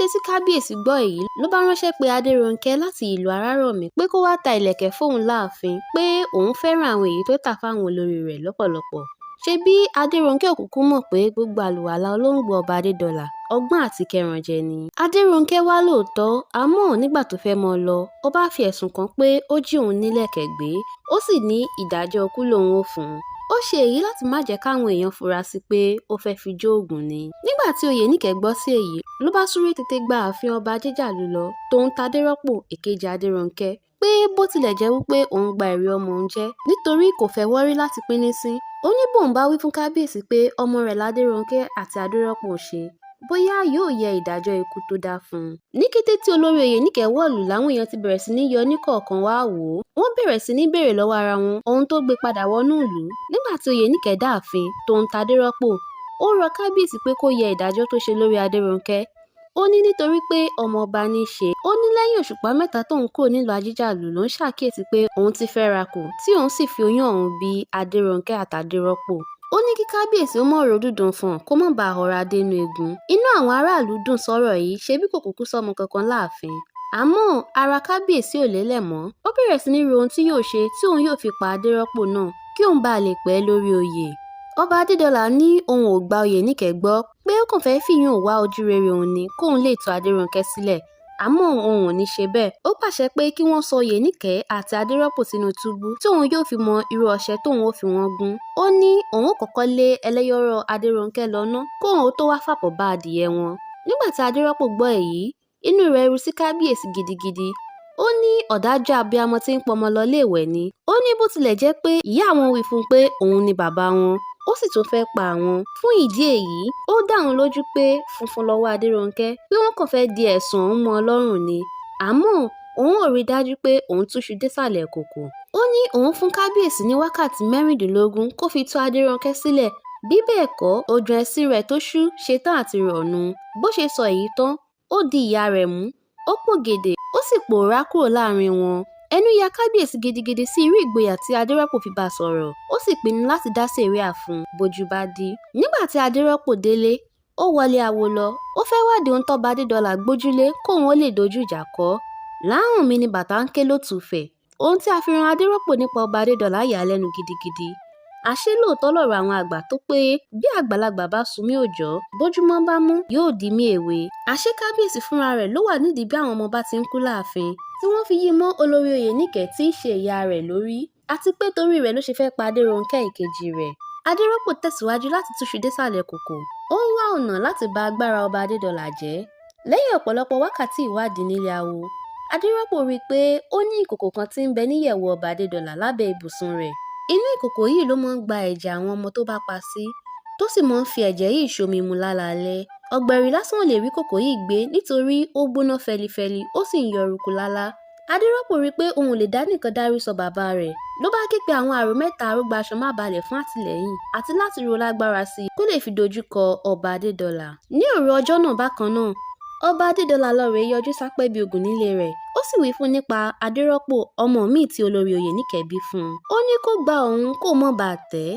Kété tí kábíyèsí gbọ́ èyí ló bá ránṣẹ́ pé Adérónkẹ́ láti ìlú Arárọ̀mí pé kó wáá ta ìlẹ̀kẹ̀ fóun láàfin, pé òun fẹ́ràn àwọn èyí tó ta fáwọn olórí rẹ̀ lọ́pọ̀lọpọ̀. Ṣebí Adérónkẹ́ ò kúkú mọ̀ pé gbogbo àlùwàlá olóńgbò ọba Adédọlà ọgbọ́n àti kẹrànjẹ ni. Adérónkẹ́ wá lóòótọ́, àmọ́ nígbà tó fẹ́ẹ́ mọ́ ọ lọ, ọba fi ẹ̀sùn kàn án pé ó jí òun nílẹ̀kẹ̀ gbé, ó sì ní ìdájọ́ ikú lòun ò fún un. Ó ṣe èyí láti má jẹ́ káwọn èèyàn fura sí i pé ó fẹ́ẹ́ fi jóògùn ni. Nígbà tí Oyènìkẹ́ gbọ́ sí èyí ló bá súré tètè gba ààfin ọba Jíjàlú lọ tóun tàdérọ́pò èkejì Adérónkẹ́ pé bó tilẹ̀ jẹ́ wípé òun gba ẹ̀rí ọmọ òun jẹ́ nítorí kò fẹ́ wọ́rí láti píníṣín. Ó ní bóun bá wí fún kábíyèsí pé ọmọ rẹ̀ ládérónkẹ́ àti adérọ́pò ṣe, bóyá yóò yẹ ìdájọ́ ikú tó dá fún un. Ní kété tí olórí Oyènìkẹ́ wọ̀lú làwọn èèyàn ti bẹ̀rẹ̀ sí ní yọ níkọ̀ọ̀kan wàá wò ó. Wọ́n bẹ̀rẹ̀ sí ní béèrè lọ́wọ́ ara wọn ohun tó gbé padà wọnú ìlú. Nígbà tí Oyènìkẹ́ dáàfin tóun tàdérọ́pò, ó rọ kábíyèsí pé kó yẹ ìdájọ́ tó ṣe lórí Adérónkẹ́. Ó ní nítorí pé ọmọ ọba ní í ṣe. Ó ní lẹ́yìn òṣùpá mẹ́ta tóun kúrò nílùú Ajíjàlú lòún ṣàkíyèsí pé òun ti fẹ́ra kù, tí òun sì fi oyún ọ̀hún bí Adérónkẹ́ àtàdérọ́pò. Ó ní kí kábíyèsí ó mọ̀ rò dúndùn fún un kó má bàa họra dénú eegun. Inú àwọn aráàlú dùn sọ́rọ̀ yìí, ṣebí kò kúkú sọ́mọ kankan láàfin. Àmọ́ ara kábíyèsí ò lélẹ̀ mọ́. Ó bẹ̀rẹ̀ sí ní ro ohun tí yóò ṣe tí òun yóò fi pa Adérọ́pò náà kí òun bàa lè pẹ́ lórí oyè. Ọba Adédọlà ní òun ò gba Oyènìkẹ́ gbọ́, pé ó kàn fẹ́ẹ́ fìyún wá ojúrere òun ni kóun lè tú Adérónkẹ́ sílẹ̀, àmọ́ òun ò ní í ṣe bẹ́ẹ̀. Ó pàṣẹ pé kí wọ́n sọ Oyènìkẹ́ àti Adérọ́pò sínú túbú tí òun yóò fi mọ irú ọṣẹ tóun ó fi wọ́n gún. Ó ní òun ó kọ́kọ́ lé ẹlẹ́yọ̀rọ̀ Adérónkẹ́ lọ ná kóun ó tó wáá fàbọ̀ bá adìẹ wọn. Nígbà tí Adérọ́pò gbọ́ èyí, inú rẹ̀ ru sí kábíyèsí gidigidi. Ó ní ọ̀dájú abiyamọ tí ń pọnmọ lọ iléèwé ni. Ó ní bó tilẹ̀ jẹ́ pé ìyá àwọn wí fún un pé òun ni bàbá wọn, ó sì tún fẹ́ẹ́ pa àwọn. Fún ìdí èyí, ó dá òun lójú pé funfun lọwọ́ Adérónkẹ́, pé wọ́n kàn fẹ́ẹ́ di ẹ̀sùn ọ̀hún mọ́ ọn lọ́rùn ni. Àmọ́ òun ò rí i dájú pé òun túṣu désàlẹ̀ ìkòkò. Ó ní òun fún kábíyèsí ní wákàtí 16 kó fi tú Adérónkẹ́ sílẹ̀, bí bẹ́ẹ̀ kọ́ ojú ẹ̀sìn rẹ̀ tó ṣú ṣetán àti rọ̀ọ̀nù. Bó ṣe sọ èyí tán, ó di ìyá rẹ̀ mú, ó pògèdè, ó sì pòórá kúrò láàrin wọn. Ẹnu ya kábíyèsí gidigidi sí irú ìgboyà tí Adérọ́pò fi bá a sọ̀rọ̀, ó sì pinnu láti dá síríà fún un bójú bá dí. Nígbà tí Adérọ́pò délé, ó wọlé awo lọ, ó fẹ́ẹ́ wádìí ohun tọ́ba Adédọlà gbójúlé kóun ó lè dojú ìjà kọ ọ́. Láhùnmí ni bàtà ń ké lótùúfẹ̀. Ohun tí a fi ran Adérọ́pò nípa ọba Adédọlà yà á lẹ́nu gidigidi. Àṣé lóòótọ́ lọ̀rọ̀ àwọn àgbà tó pé bí àgbàlagbà bá sunmí òòjọ́, bójúmọ́ bá mọ́ yóò dimí èwe. Àṣé kábíyèsí fúnra rẹ̀ ló wà nídìí bí àwọn ọmọ ọba ti ń kú láàfin, tí wọ́n fi yí i mọ́ olórí Oyènìkẹ́ tí í ṣe ìyá rẹ̀ lórí, àti pé torí rẹ̀ ló ṣe fẹ́ẹ́ pa Adérónkẹ́ ìkejì rẹ̀. Adérọ́pò tẹ̀síwájú láti túṣu désàlẹ̀ ìkòkò. Ó ń wá ọ̀nà láti ba agbára ọba Adédọlà jẹ́. Lẹ́yìn ọ̀pọ̀lọpọ̀ wákàtí ìwádìí nílé awo, Adérọ́pò rí i pé ó ní ìkòkò kan tí ń bẹ níyẹ̀wù ọba Adédọlà lábẹ́ ibùsùn rẹ̀. Inú ìkòkò yìí ló máa ń gba ẹ̀jẹ̀ àwọn ọmọ tó bá pa sí, tó sì máa ń fi ẹ̀jẹ̀ yìí ṣomi mu lálaalẹ́. Ọ̀gbẹ̀rì lásán ò lè rí kòkò yìí gbé nítorí ó gbóná fẹlifẹli, ó sì ń yọ eruku lálá. Adérọ́pò rí i pé òun ò lè dá nìkan dárí sọ bàbá rẹ̀, ló bá ké pe àwọn àrò mẹ́ta arógbáṣọ-má-balẹ̀ fún àtìlẹ́yìn àti láti ró lágbára sí i kó lè fi dojú kọ ọba Adédọlà. Ní òru ọjọ́ náà bákan náà, ọba Adédọlà lọ rèé yọjú sápẹ́bíogun nílé rẹ̀, ó sì wí fún un nípa Adérọ́pò ọmọ mi-ín tí olórí Oyènìkẹ́ bí fún un. Ó ní kó gba òun kóun má bàa tẹ́.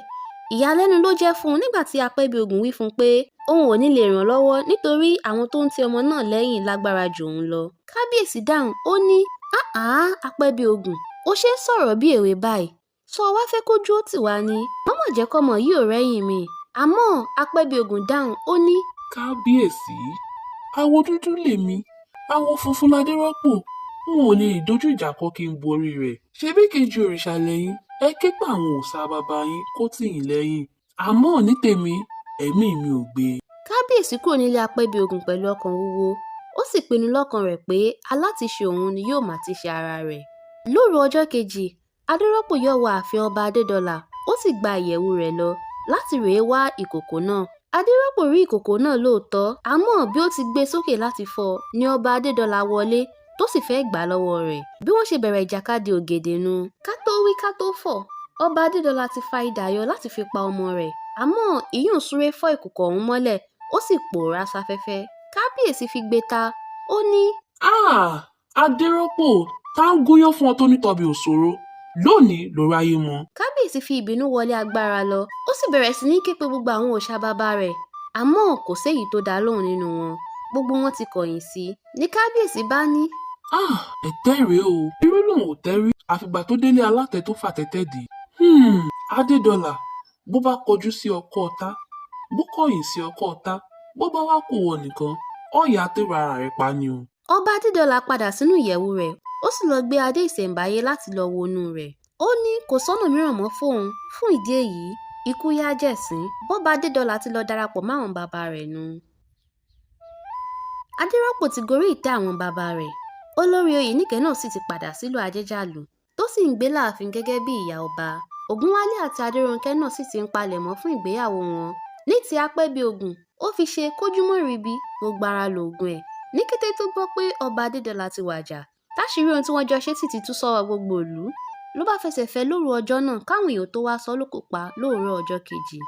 Ìyàlẹ́nu ló jẹ́ fún un nígbà tí Apẹ́bíogun wí fún un pé òun ò ní lè ràn án lọ́wọ́ nítorí àwọn tó ń ti ọmọ náà lẹ́yìn lágbára ju òun lọ. Kábíyèsí dáhùn, ó ní háàá Apẹ́bíogun, ó ṣe ń sọ̀rọ̀ bí èwe báyìí. Ṣó o wáá fẹ́ kójú ó tì wá ni? Má mà jẹ́ kọ́mọ yìí ó rẹ́yìn mi. Àmọ́ Apẹ́bíogun dáhùn, ó ní Kábíyèsí, àwọ̀ dúdú lèmi, àwọ̀ funfun ládèrọ́pò, n ò lè dojú ìjà kọ kí n borí rẹ̀. Ṣebí kejì òrìṣà lẹ́yìn, ẹ ké pe àwọn òòṣà bàbá yín kó tì yín lẹ́yìn. Àmọ́ ní tèmi, ẹ̀mí mi ò gbé e. Kábíyèsí kúrò nílé Apẹ́bíogun pẹ̀lú ọkàn wúwo, ó sì pinnu lọ́kàn rẹ̀ pé alátiṣe òun ni yóò máa tíṣe ara rẹ̀. Lóru ọjọ́ kejì, Adérọ́pò yọ́ wọ ààfin ọba Adédọlà, ó sì gba ìyẹ̀wù rẹ̀ lọ láti rèé wá ìkòkò náà. Adérọ́pò rí ìkòkò náà lóòótọ́, àmọ́ bí ó ti gbé e sókè láti fọ́ ọ ní ọba Adédọlà wọlé tó sì fẹ́ẹ́ gbà á lọ́wọ́ rẹ̀. Bí wọ́n ṣe bẹ̀rẹ̀ ìjàkadì ògèdè nu. Ká tó wí ká tó fọ̀, ọba Adédọlà ti fa idà yọ láti fi pa ọmọ rẹ̀, àmọ́ ìyún súré fọ́ ìkòkò ọ̀hún mọ́lẹ̀, ó sì pòórá sáfẹ́fẹ́. Kábíyèsí figbe ta, ó ní Háà! Adérọ́pò, tá ń gúnyán fún ọ tó ní tọbẹ̀ ò ṣòro, lónìí ló ráyé mọ. Kábíyèsí fi ìbínú wọlé agbára lọ, ó sì bẹ̀rẹ̀ sí ní ké pe gbogbo àwọn òòṣà bàbá rẹ̀, àmọ́ kò séyìí tó dá a lóhùn nínú wọn. Gbogbo wọn ti kọ̀yìn sí i. Ní kábíyèsí bá ní. Ah, ẹ̀tẹ́ rèé o. Irú lòun ò tẹ́ rí, àfìgbà tó délé alátẹ tó fàtẹ́tẹ́ dé. Adédọlà, bó bá kọjú sí ọkọ ọ̀tá, bó kọ̀yìn sí ọkọ ọ̀tá, bó bá wá kù wọ nìkan, ọ̀yà tèrò ara rẹ̀ pa ni o. Ọba Adédọlà padà sínú ìyẹ̀wù rẹ̀, ó sì lọ́ọ́ gbé adé ìṣẹ̀ǹbáyé láti lọ́ọ́ wọnú rẹ̀. Ó ní kò sọ́nà mìíràn mọ́ fóun. Fún ìdí èyí, ikú yá jẹ̀sín. Bọ́ba Adédọlà ti lọ́ọ́ darapọ̀ máwọn bàbá rẹ̀ nù. Adérọ́pò ti gorí ìtẹ́ àwọn bàbá rẹ̀. Olórí Oyènìkẹ́ náà sì ti padà sílùú Ajéjàlú, tó sì ń gbé láàfin gẹ́gẹ́ bí ìyá ọba. Ògúnwálé àti Adérónkẹ́ náà sì ti ń palẹ̀mọ́ fún ìgbéyàwó wọn. Ní ti Apẹ́bíogun, ó fi ṣe kójúmọ́-ríbi, gbogbo ara lóògùn ẹ̀. Ní kété tó gbọ́ pé ọba Adédọlà ti wàjà, táṣìírí ohun tí wọ́n jọ ṣe sì ti tú sọ́wọ́ gbogbo ìlú, ló bá fẹsẹ̀ fẹ́ lóru ọjọ́ náà káwọn èèyàn tó wáá sọ ọ́ lókò pa lóòrọ̀ ọjọ́ kejì.